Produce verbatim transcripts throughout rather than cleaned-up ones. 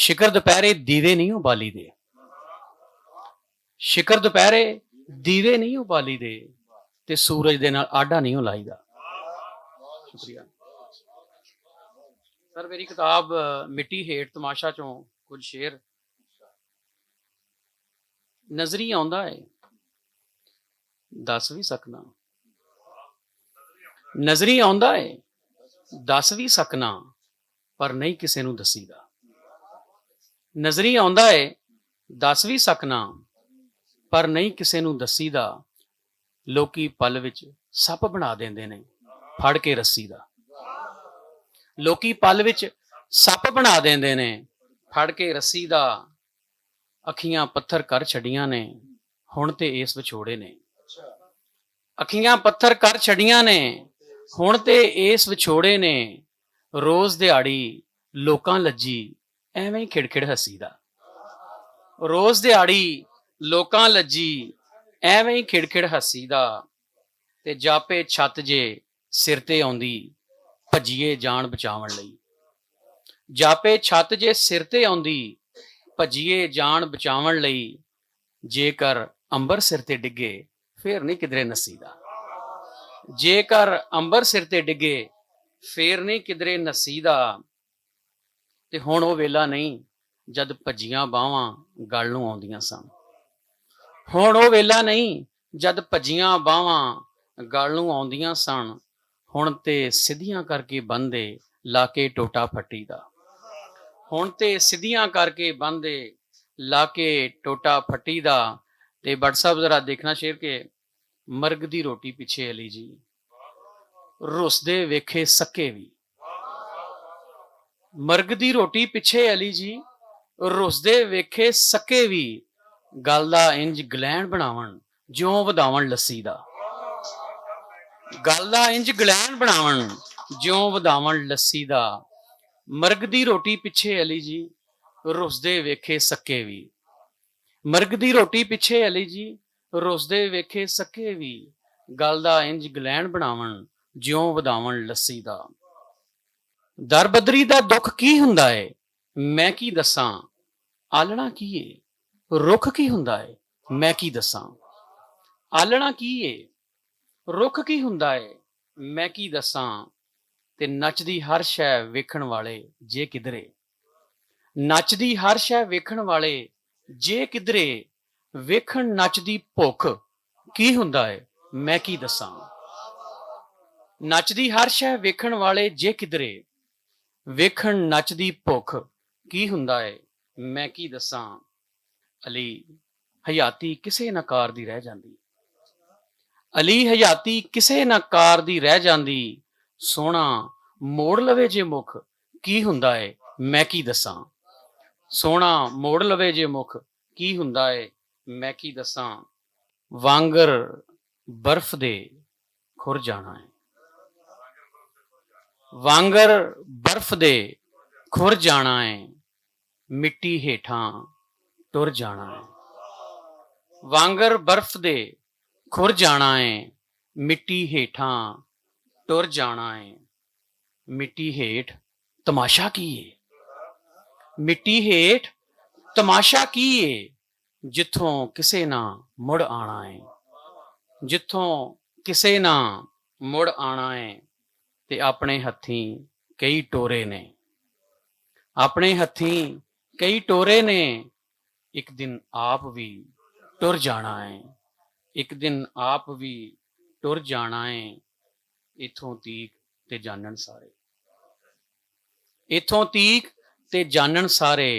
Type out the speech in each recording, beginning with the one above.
شکر دوپہرے دیوے نہیں ہو بالی دے۔ شکر دوپہرے دیوے نہیں ہو بالی دے، تے سورج دے نال آڈا نہیں ہو لائی دا۔ شکریہ۔ سر، میری کتاب، اہ، مٹی ہیٹ تماشا چوں کچھ شعر۔ نظری آندا ہے، دس بھی سکنا۔ نظری آندا ہے، دس بھی سکنا، پر نہیں کسے نوں دسی دا۔ نظری آندا ہے، دس بھی سکنا، پر نہیں کسے نوں دسی دا۔ لوکی پل وچ سپ بنا دیندے نے، پھڑ کے رسی دا۔ لوکی پل وچ سپ بنا دیندے نے، پھڑ کے رسی دا۔ اکھیاں پتھر کر چھڈیاں نے، ہن تے اس وچھوڑے نے۔ اکھیاں پتھر کر چھڈیاں نے، ہن تے اس وچھوڑے نے۔ روز دیہاڑی لوکاں لجی، ایویں ہی کھڑکھڑ ہسی دا۔ روز دیہاڑی لوکاں لجی، ایویں ہی کھڑکھڑ ہسی دا۔ تے جاپے چھت جے سر تے آندی، بھجیے جان بچاون لئی۔ جاپے چھت جے سر تے آندی، بھجیے جان بچاون لئی۔ جے کر امبر سر تے ڈگے، فیر نہیں کدرے نسی دا۔ جے کر امبر سر تے ڈگے، فیر نہیں کدرے نسی دا۔ تے ہن او ویلا نہیں، جد بھجیاں باواں گل نوں آندیاں سن۔ ہن او ویلا نہیں، جد بھجیاں باواں گل نوں آندیاں سن۔ ہن تے سدھیاں کر کے بندے لا کے ٹوٹا پھٹی دا۔ ہن تے سدھیاں کر کے بندے لا کے ٹوٹا پھٹی دا۔ تے بٹ صاحب ذرا دیکھنا شیر کہ مرگ دی روٹی پچھے علی جی، رس دے ویکھے سکے وی۔ مرگ دی روٹی پچھے علی جی، رس دے ویکھے سکے وی۔ گل دا انج گلین بناون، جیوں وداون لسی دا۔ گل دا انج گلین بناون، جیوں وداون لسی دا۔ مرگ دی روٹی پچھے علی جی، رس دے ویکھے سکے وی۔ مرگ دی روٹی پچھے علی جی، رس دے ویکھے سکے وی۔ گل دا انج گلین بناون، جیوں وداون لسی دا۔ در بدری دا دکھ کی ہوندا ہے، میں کی دساں؟ آلنا کی ہے؟ رکھ کی ہوندا ہے، میں کی دساں؟ آلنا کی ہے؟ رکھ کی ہوندا ہے، میں کی دساں؟ تے نچدی ہر شے ویکھن والے جے کدرے، نچدی ہر شے ویکھن والے جے کدرے، ویکھن نچدی بھوک کی ہوندا ہے، میں کی دساں؟ نچدی ہر شے ویکھن والے جے کدرے، ویکھن نچدی بھوک کی ہوندا ہے، میں کی دساں؟ علی، حیاتی کسے نہ کار دی رہ جاندی۔ علی، حیاتی کسے نہ کار دی رہ جاندی۔ سونا موڑ لوے جے مکھ، کی ہوندا ہے، میں کی دساں؟ سونا موڑ لوے جے مکھ، کی ہوندا ہے، میں کی دساں؟ وانگر برف دے کھر جانا ہے۔ وانگر برف دے کھر جانا ہے، مٹی ہیٹھاں ٹر جانا ہے۔ وانگر برف دے کھر جانا ہے، مٹی ہیٹھاں ٹر جانا ہے۔ مٹی ہیٹھ تماشا کی ہے؟ مٹی ہیٹھ تماشا کی ہے؟ جتھوں کسے نہ مڑ آنا ہے، جتھوں کسے نہ مڑ آنا ہے، تے اپنے ہتھیں کئی ٹورے نے، اپنے ہتھیں کئی ٹورے نے، ایک دن آپ وی ٹر جانا ہے، ایک دن آپ وی ٹر جانا ہے۔ اتھوں تیک تے جانن سارے، اتھوں تیک تے جانن سارے،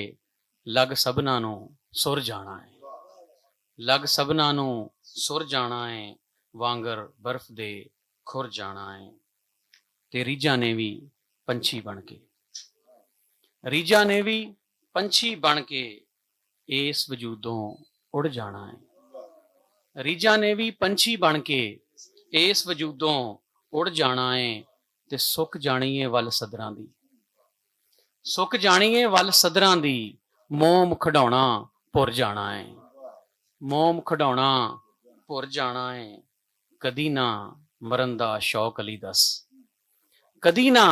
لگ سبنا نوں سر جانا ہے، لگ سبنا نوں سر جانا ہے، وانگر برف دے کھر جانا ہے۔ تے ریجاں نے وی پنچھی بن کے، ریجاں نے وی پنچھی بن کے اس وجودوں اڑ جانا ہے۔ ریجاں نے وی پنچھی بن کے اس وجودوں اڑ جانا ہے، تے سک جانی ہے ول صدراں دی، سک جانی ہے ول صدراں دی۔ موم کھڈاونا بھر جانا ہے، موم کھڈاونا بھر جانا ہے۔ کدی نہ مرن دا شوق علی دس، کدی نہ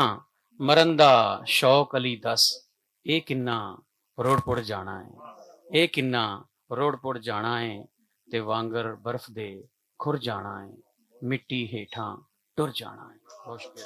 مرن دا شوق علی دس، اے کنا روڑ پڑ جانا ہے۔ اے کنا روڑ پڑ جانا ہے، تے وانگر برف دے کھر جانا ہے، مٹی ہیٹھاں ٹر جانا ہے۔ بہت شکریہ۔